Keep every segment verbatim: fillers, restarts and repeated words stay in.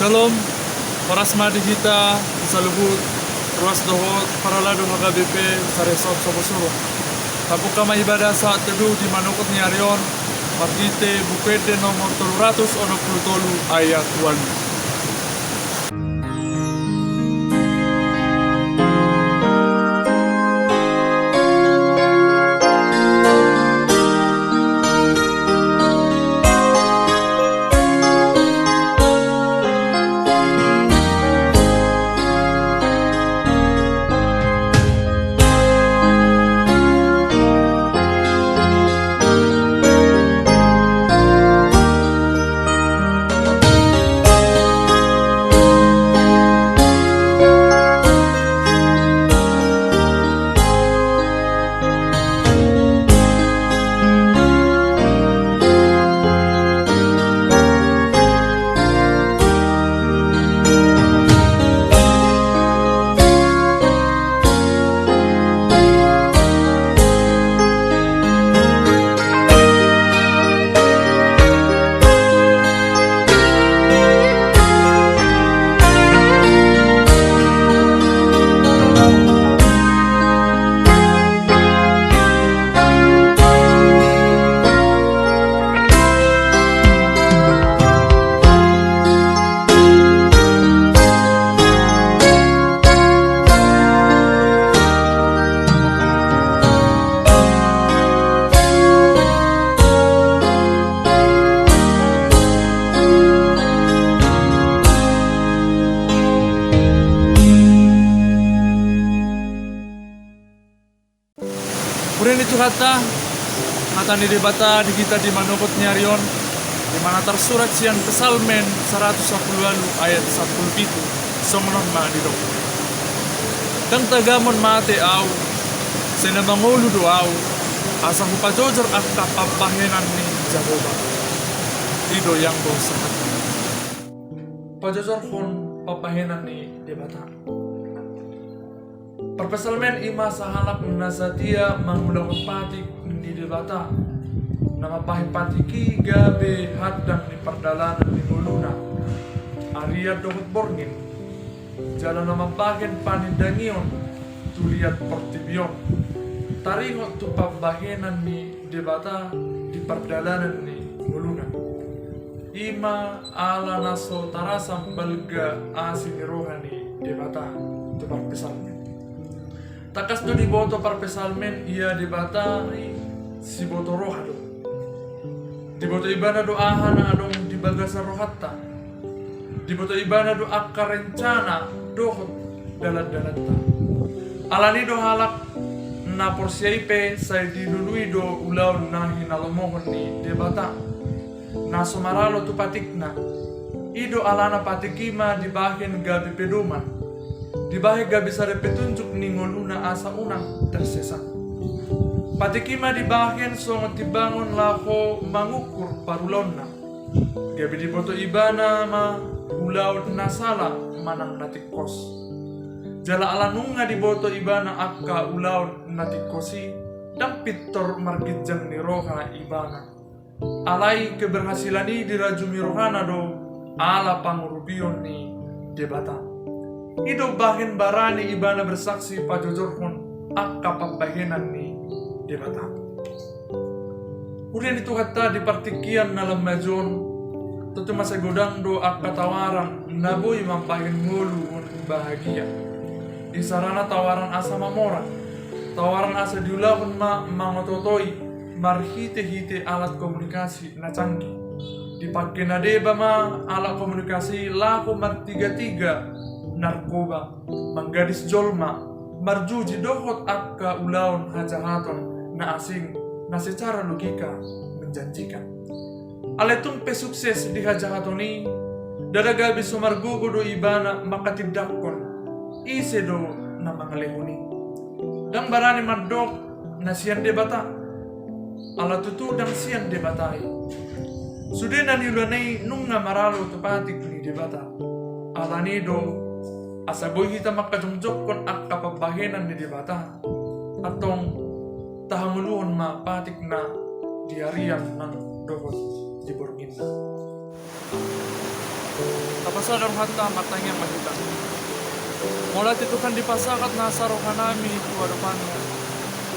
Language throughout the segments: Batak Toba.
Shalom, horas ma di hita saluhut, ruas dohot parhalado H K B P Saresot Soposobo. Tapungka ma ibadah sahat teduh di manukut ni ari on, marhite Buku Ende nomor tolu ratus onom pulu tolu ayat ualu. Huria ni Tuhanta, hata ni Debata di hita di manukut ni ari on, di mana tarsurat sian Psalmen saratus sampulu ualu ayat sampulu pitu, songon on ma didok: Ndang tagamon mate ahu, sai na mangolu do ahu, asa hupajojor angka pambahenan ni Jahowa. I do i anggo sahatna. Pajojorhon pambahenan ni Debata. Parpsalmen i ma sahalak na satia mangulahon patik ni Debata, na mambahen patik i gabe handang ni pardalanan ni ngoluna, arian dohot borngin, jala na mambahen panindangion tu liat portibi on, taringot tu pambahenan ni Debata di pardalanan ni ngoluna. I ma ala na so tarasam balga asi ni roha ni Debata tu parpsalmen. Tangkas do diboto parpsalmen ia Debata i siboto roha do. Diboto ibana do aha na adong di bagasan rohanta. Diboto ibana do angka rencana dohot dalan-dalanta. Alani do halak na porsea i pe sai dilului do ulaon na hinalomohon ni Debata, na so maralo tu patikna. I do alana patik i ma dibahen gabe pedoman, dibahen gabe sada petunjuk ni ngoluna asa unang tersesat. Patik i ma dibahen songon timbangon laho mangukur parulaonna. Gabe diboto ibana ma ulaon na sala manang na tingkos. Jala ala nunga diboto ibana angka ulaon na tingkos i, ndang pintor marginjang ni roha ibana. Alai keberhasilan i dirajumi rohana do ala pangurupion ni Debata. I do bahen barani ibana bersaksi pajojorhon angka pambahenan ni Debata. Huria ni Tuhanta, di partingkian na lam majo on, tontu ma sai godang do angka tawaran na boi mambahen ngolu on bahagia. Isarana tawaran asa mamora, tawaran asa diulahon ma mangototoi marhite-hite alat komunikasi na canggih. Dipangke na deba ma alat komunikasi laho martiga-tiga, narkoba, manggadis jolma, marjuji dohot angka ulaon hajahaton na asing na secara logika menjanjikan. Alai tung pe sukses di hajahaton i, ndada gabe so margogo do ibana manghatindanghon ise do na mangalehon i. Ndang barani mandok na sian Debata. Ala tutu ndang sian Debata i. Sude na niulana i nunga maralo tu patik ni Debata. Alani do asa boi hita manghajongjonghon angka pambahenan ni Debata, antong tahangoluhon ma patikna di arian nang dohot di bornginna. Tapasada rohanta, martangiang ma hita. Mauliate Tuhan, dipasahat nasa rohanami tu adopanMu.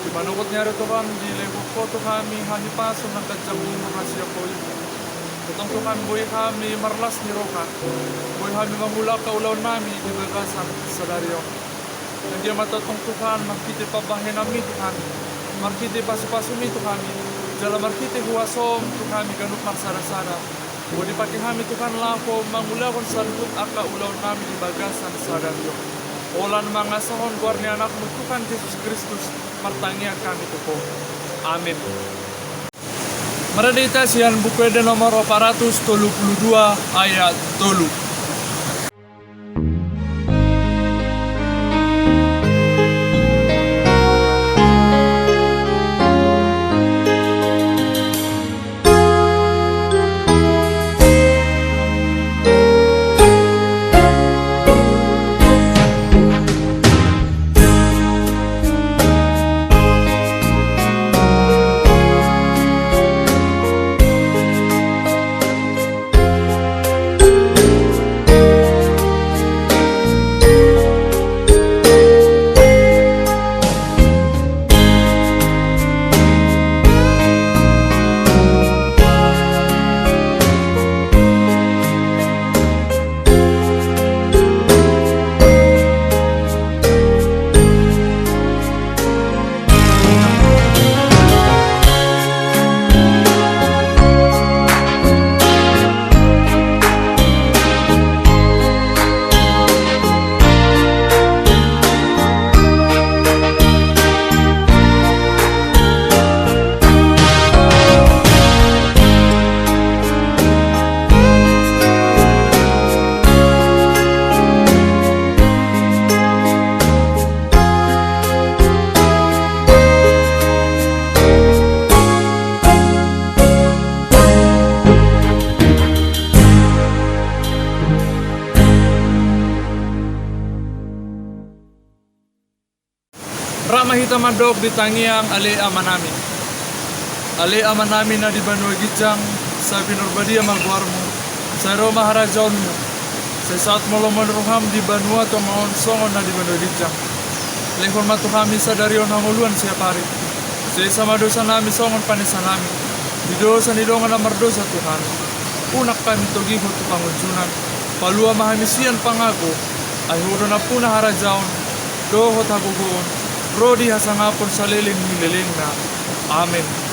Di manogot ni ari Tuhan, dilehon Ho tu hami hahipason na ganjang umur na sian Ho i. Antong Tuhan, boi hami marlas ni roha, boi hami mangula angka ulaonnami di bagasan sadari on. Anggiat ma antong Tuhan, marhite pambahenanMi tu hami, marhite pasupasuMi tu hami, jala marhite huasoM tu hami ganup marsadasada, boi dipake hami Tuhan laho mangulahon saluhut angka ulaonnami di bagasan sadari on. Holan mangasahon goar ni AnakMu Tuhan Jesus Kristus, martangiang hami tu Ho. Amin. Marende hita sian Buku Ende nomor opat ratus tolu pulu dua, ayat tolu. Rap ma hita mandok di tangiang. Ale Amanami. Ale Amanami na di banua ginjang, sai pinarbadia ma goarMu, sai ro ma harajaonMu, sai saut ma lomo ni rohaM di banua tonga on songon na di banua ginjang. Lehon ma tu hami sadari on hangoluan siapari. Sesa ma dosanami songon panesanami di dosa ni dongan na mardosa tu hami. Unang hami togihon tu pangunjunan, palua ma hami sian pangago. Ai Ho do nampuna harajaon dohot hagogoon, ro di hasangapon saleleng ni lelengna. Amen.